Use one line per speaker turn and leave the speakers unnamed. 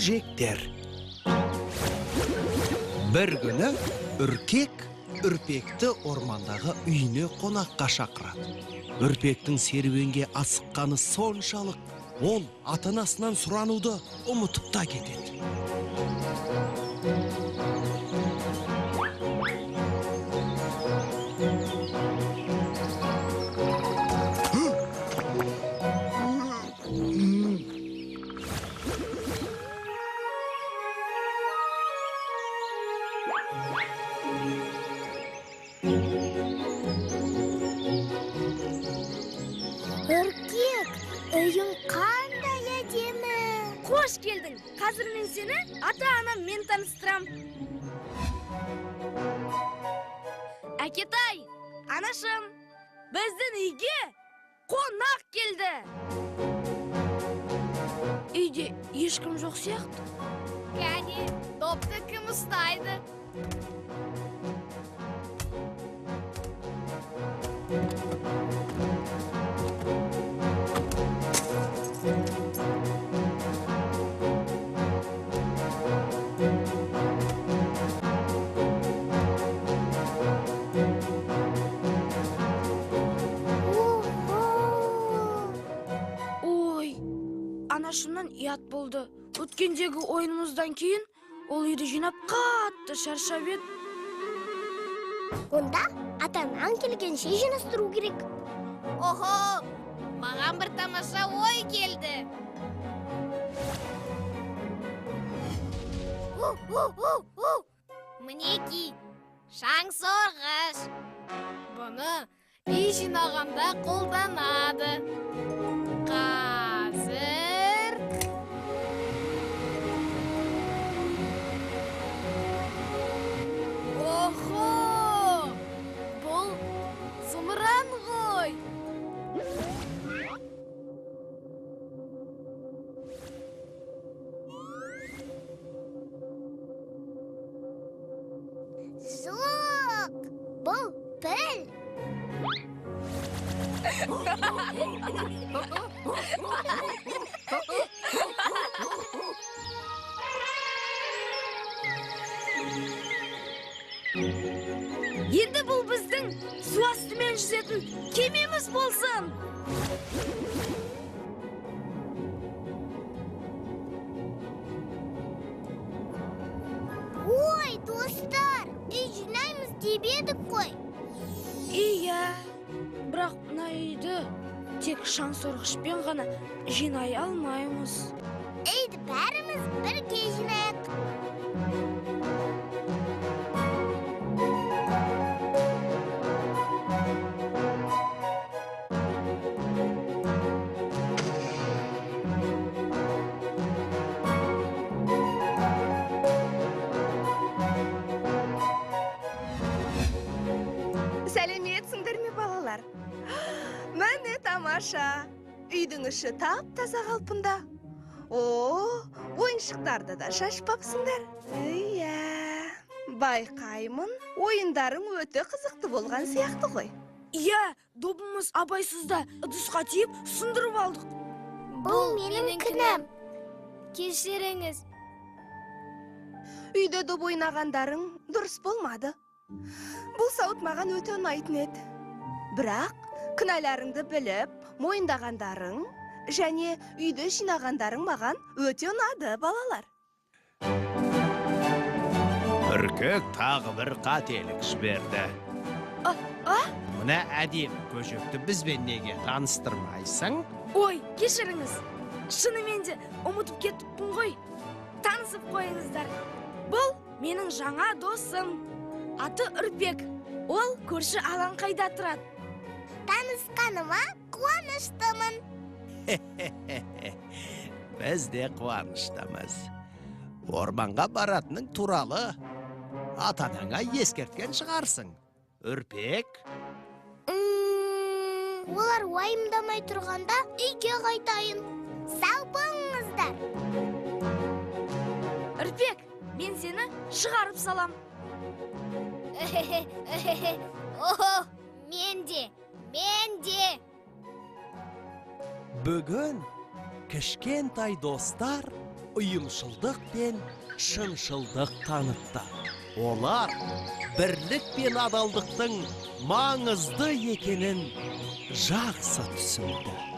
Көжектер. Бір күні Үркек Үрпекті ормандағы үйіне қонаққа шақырады. Үрпектің серуенге асыққаны соншалық, ол ата-анасынан сұрануды ұмытып та кетеді.
Үркек, үйің қандай әдемі.
Қош келдің. Қазір мен сені ата-анаммен таныстырам. Әкетай, анашым, біздің үйге қонақ келді. Үйде ешкім жоқ сияқты.
Кәне, допты кім ұстайды?
Ой, анашымнан ұят болды. Өткендегі ойынымыздан кейін ол үйді жинап қатты шаршап еді.
Онда ата-анаң келгенше жинастыру керек.
Охо, маған бір тамаша ой келді. Мінекей, шаң сорғыш. Бұны үй жинағанда қолданады. Қазір. Охо! Бұл зымыран ғой.
Жоқ, бұл піл.
Енді бұл біздің су астымен жүзетін кемеміз болсын.
Ой, достар, үй жинаймыз деп едік қой.
Иә, бірақ мына үйді тек шаң сорғышпен ғана жинай алмаймыз.
Үйді бәріміз бірге жинайық.
Сәлеметсіңдер ме, балалар? Міне тамаша. Үйдің іші тап-таза қалпында. О, ойыншықтарды да шашпапсыңдар. Иә, байқаймын, ойындарың өте қызықты болған сияқты ғой.
Иә, добымыз абайсызда ыдысқа тиіп сындырып алдық.
Бұл менің кінәм.
Кешіріңіз.
Үйде доп ойнағандарың дұрыс болмады. Бұл сауыт маған өте ұнайтын еді. Бірақ кінәларыңды біліп, мойындағандарың және үйді жинағандарың маған өте ұнады, балалар.
Үркек тағы бір қателік жіберді. Мына әдемі көжекті бізбен неге таныстырмайсың?
Ой, кешіріңіз. Шынымен де ұмытып кетіппін ғой. Танысып қойыңыздар. Бұл менің жаңа досым. Аты Үрпек. Ол көрші алаңқайда тұрады.
Танысқаныма қуаныштымын.
Біз де қуаныштымыз. Орманға баратының туралы ата-анаңа ескерткен шығарсың. Үрпек.
Олар уайымдамай тұрғанда үйге қайтайын. Сау болыңыздар.
Үрпек, мен сені шығарып салам.
Охо, мен де, мен де.
Бүгін кішкентай достар Ұйымшылдық пен шыншылдық танытты. Олар бірлік пен адалдықтың маңызды екенін жақсы түсінді.